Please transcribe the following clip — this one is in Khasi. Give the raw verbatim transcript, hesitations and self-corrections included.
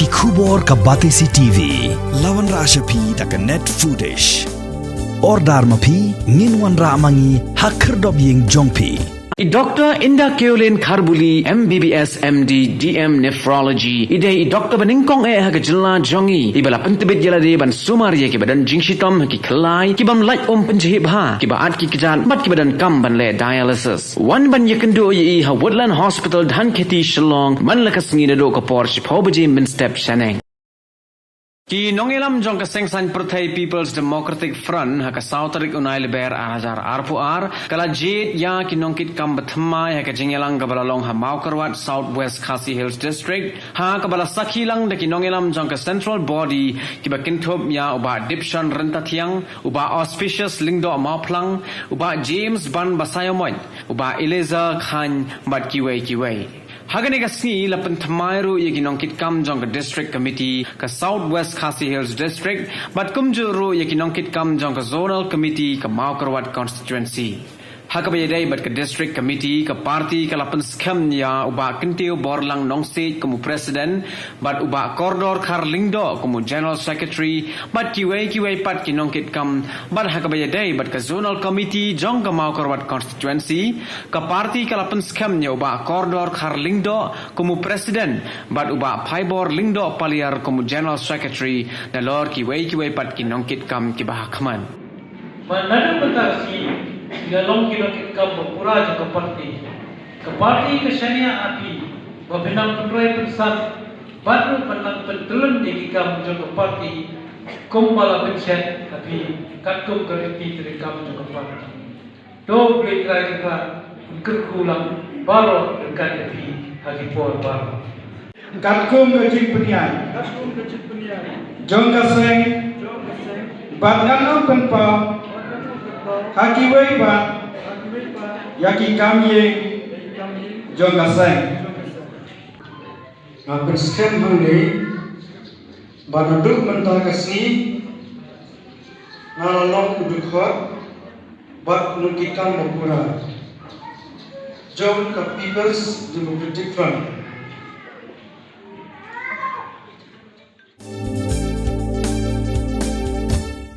Ki khubor ka Batesi T V. La wanrah sha phi da ka Net Foodish. Order ma phi, ngin wanrah ma ngi ha khyrdop ïing jong phi. I Doctor Inda Keolin Kharbuli, M B B S, M D, D M Nephrology, i dei i doctor ba nyngkong eh ha ka jylla jong ngi, iba la pyntbit ïa lade ban sumar ïa kiba don jingshitom ha ki khyllai, ki bym lait um pynjhieh bha, kiba at ki kjat bad kiba donkam ban leh dialysis. Wan ban ïakynduh ïa i ha Woodland Hospital, Dhankheti, Shillong, man la ka sngi naduh ka por shiphew baje mynstep shaneng. Ki nongïalam jong ka Seng Saiñ Pyrthei People's Democratic Front ha ka saw tarik u Naiwieng ar hajar arphew ar ka la jied ïa ki nongkitkam ba thymmai ha ka jingïalang kaba la long ha Mawkyrwat, South West Khasi Hills District, ha kaba la sakhi lang da ki nongïalam jong ka Central Body, kiba kynthup ïa u Bah Dipson Ryntathiang, u Bah Auspicious Lyngdoh Mawphlang, u Bah James Ban Basaiawmoit, u Bah Eleazar Chyne bad kiwei kiwei. Ha kane ka sngi la pynthymmai ruh ïa ki nongkitkam jong ka District Committee ka South West Khasi Hills District bad kumjuh ruh ïa ki nongkitkam jong ka Zonal Committee ka Mawkyrwat Constituency. Ha kaba ïadei bad ka District Committee, ka party ka la pynskhem ïa u Bah Kyntiew Borlang Nongsiej kum u President bad u Bah Kordor Khar Lyngdoh kum u General Secretary bad kiwei kiwei pat ki nongkitkam. Bad ha kaba ïadei bad ka Zonal Committee jong ka Mawkyrwat Constituency, ka party ka la pynskhem ïa u Bah Kordor Khar Lyngdoh kum u President bad u Bah Phaibor Lyngdoh Paliar kum u General Secretary, nalor kiwei kiwei pat ki nongkitkam kiba ha khmat. Ba naduh mynta ka sngi ki la long ki nongkitkam ba pura jong ka party. Ka party ka shaniah ha phi ba phin nang pynroi pynsat bad ruh phin nang pyntyllun ïa ki kam jong ka party, kumba la pynshet ha phi katkum ka riti treikam jong ka party. To U Blei Trai Kynrad un kyrkhu lang baroh ryngkat ïa phi ha ki por baroh. Katkum ka jingpynïaid Katkum ka jingpynïaid jong ka seng jong ka seng bad ngan ym pynpaw bad ngan ym pynpaw ha kiwei pat ha kiwei pat ïa ki kam ïing ïa ki kam ïing jong ka seng. Jong ka seng. Nga pynskhem hangne ba naduh mynta ka sngi nga la long u dkhot bad u nongkitkam ba pura jong ka People's Democratic Front.